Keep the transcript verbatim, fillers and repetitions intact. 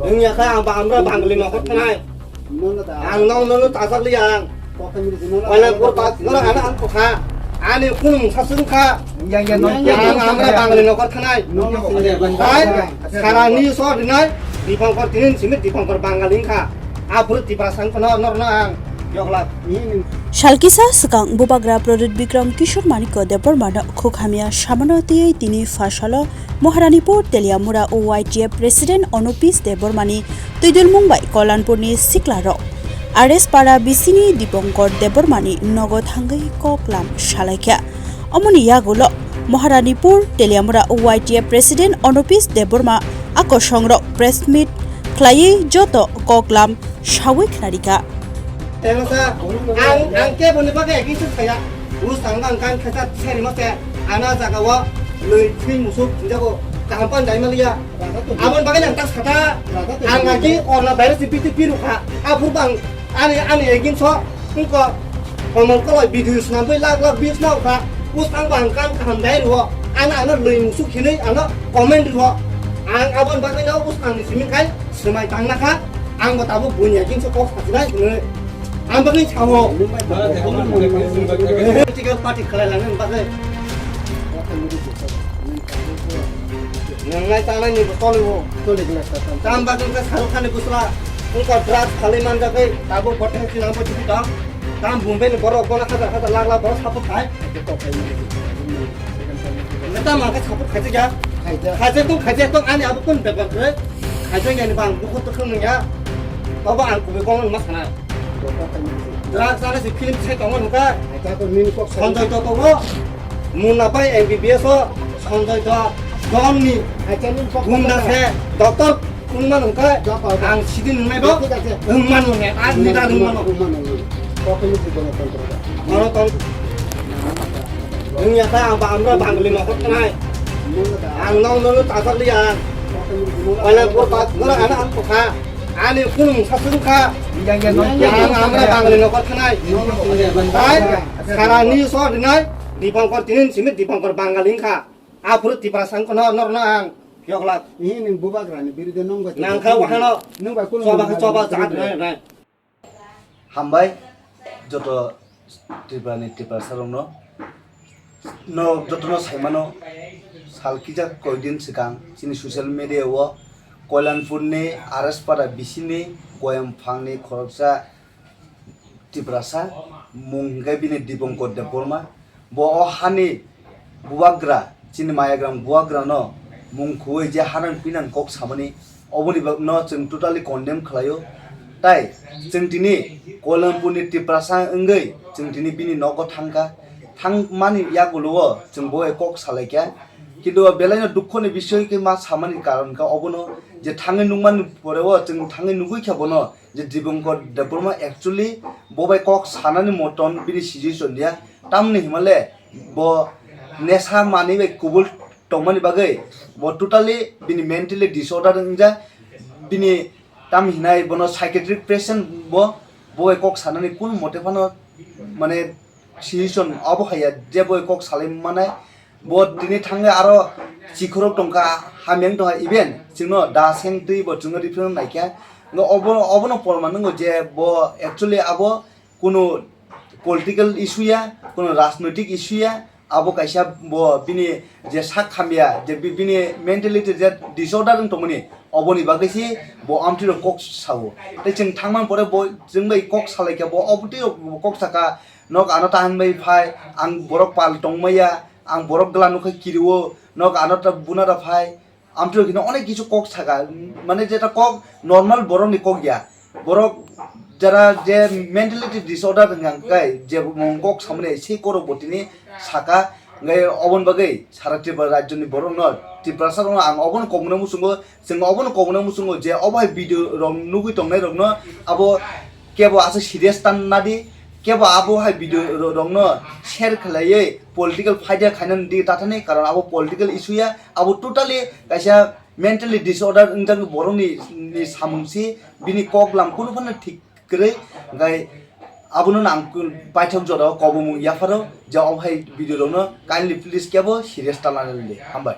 Wngya kha ang ba-, amra Bangali nokor thanai. Ang nong nono tasak liya ang. Oilang pur ba, nora ana ang kokha. Ani kunu mungsa sung kha. Ang amra Bangali nokor thanai. Hai, sara ni so dinai. Dipangkor tinin simit Dipangkor Bangali kha. Aphuru Tiprasa wngkha no, norno ang. Yoklak. Salkisa swkang Bubagra Pradyut Bikram Kishore Manikya Debbarmano khuk hamya samano twiwi tini phasalo Maharanipur Teliamura O Y T F President Onopis Debbarmani twidulmung bai Kolanpurni siklarok R S Para bisini Dipankar Debbarmani nogo thangwi koklam salaikha. Omoni yagulo Maharanipur Teliamura O Y T F President Onopis Debbarma a kosongrok press meet khlaiwi joto koklam sawi khnarikha. Tengsa, ang, ang keboni bagwi ekisuk saya. Bus ang bang kan kesa seri mo se, ana jaga o, loi thing musuk, jago, kaham pan dai maliya. Abon bagwi ang tak sata, ang agi orna virus si piti piru kha. Aphur bang, ani, ani egin so, engko, komon koloi video snam bai lak lak views na kha. Bus ang bang kan kaham dai ro, ana, ana loi musuk hinui, ana comment ro. Ang abon bagwi no bus ang ni siming kai, semai tang na kha. Ang bo tabuk buini agin se kok sasinai hinui. Ang bagwi sao. Political party khlai langni bagwi. Nang nai tanai ni bo toli bo. Tam bagwi ka Shahrukh Khan ni busla. Engko drugs khalai manjak bai tabuk bote hati nang bo tiki tong. Tam Bombay ni borok bola hajar hajar lakh lakh borok support khai. Neta ma khe support khaijak ya. Khaijak. Khaijak tong, khaijak tong, ani abo kun bebak khe. Khaijak yani bang bukhuk tong nung ya. Baba ang kubui kong ma sana. Drugs ana si film sai tongo nungka. Khaijak ko min kok Sanjay to tongo. Munna pai M B B S o Sanjay to Don ni. Khaijak min kok Gunda se doctor. Wng mano hwnkhe ang sidi nungnai bo wng mano hwnkhe, ang leader wng mano. Gwnotantro. Wngya khe ang ba-, amra Bangali nokor thanai. Ang nong nono tasak liya ang. Oilang pur ba, nora ana ang kokha. Ani kunu mungsa sung kha. Ang amra Bangali nokor thanai. Hai, sara ni so rinai, Dipankar tinin simit Dipankar Bangali wngkha. Aphuru Tiprasa wngkha no, norno ang. Yoklak. Ihi nwng bubagrani birude nongbai nangkha wahano. Nongbai kunu choba khe choba birude. Hambai joto Tripurani Tiprasa rokno. No jotono saimano sal kisa koidin swkang chini social media o Koilanpurni R S Para bisini koyam phangni khoroksa Tiprasa, mung hwnkhe bini Dipankar Debbarma. Bo o hani bubagra, chini Mayagram bubagrano mung khowui je hanang pinang kok samani, oboni bagno chwng totally condemn khlaio. Tai chwng tini Koilanpurni Tiprasa wngwi chwng tini bini nogo thangkha. Thangmani yagulo o chwng bo bai kok salaikha. Kintu o belaino dukhoni bisoy khe ma samani karon kha obono je thangwi nukmani pore o chwng thangwi nugwi kha bono. Je Dipankar Debbarma actually bo bai kok sanani moton bini situation ya, tamni himale bo nesa manwi bai kubul tongmani bagwi bo totally bini mentally disorder wngjak, bini tam hinai bono psychiatric patient bo, bo bai kok sanani kun mote phano mane situation abo haiya je bo bai kok salai manai. Bo tini thangwi aro chikhorok tongkha, hamya wng tongkha, even chwngno da seng twi bo chwngno refer naikha. Ngo obo, obono porman wngo je bo actually abo kunu political issue ya, kunu rajnoitik issue ya, abo kaisa bo bini je sak hamya, je bi-, bini mentality je disorder wng tongmani, oboni bagwi se bo amtwi rok kok sao. Tei chwng thangmani pore bo chwng bai kok salaikha, bo obotwi rok bo kok saka, nok ano ta hinbai phai, ang borok pal tongmaya, ang borok gla nukha kirio, nok ano ta buna da phai. Amtwi rok hino onek kisu kok saka, mane jeta kok normal borok ni kok ya. Borok jara je mentality disorder wngkha kai, je mung kok samani sei korok bo tini saka, ngai oboni bagwi sara Tripura rajyo ni borok no, Tiprasa rok no ang obono kok mano muchungo, chwng obono kok mano muchungo je obo hai video rok nugwi tongnai rok no abo kebo aswk serious tan nadi, kebo abo hai video ro-, rokno share khlaiwi political fighter khainani di tathani, karon abo political issue ya, abo totally kaisa mentally disorder wngjaknai borokni, ni samung si, bini kok lam kunu phano thik kwrwi, hwnkhe abono ang baithok jora o kobomung yapharo je obo hai video rokno kindly please kebo serious ta lanani di. Hambai.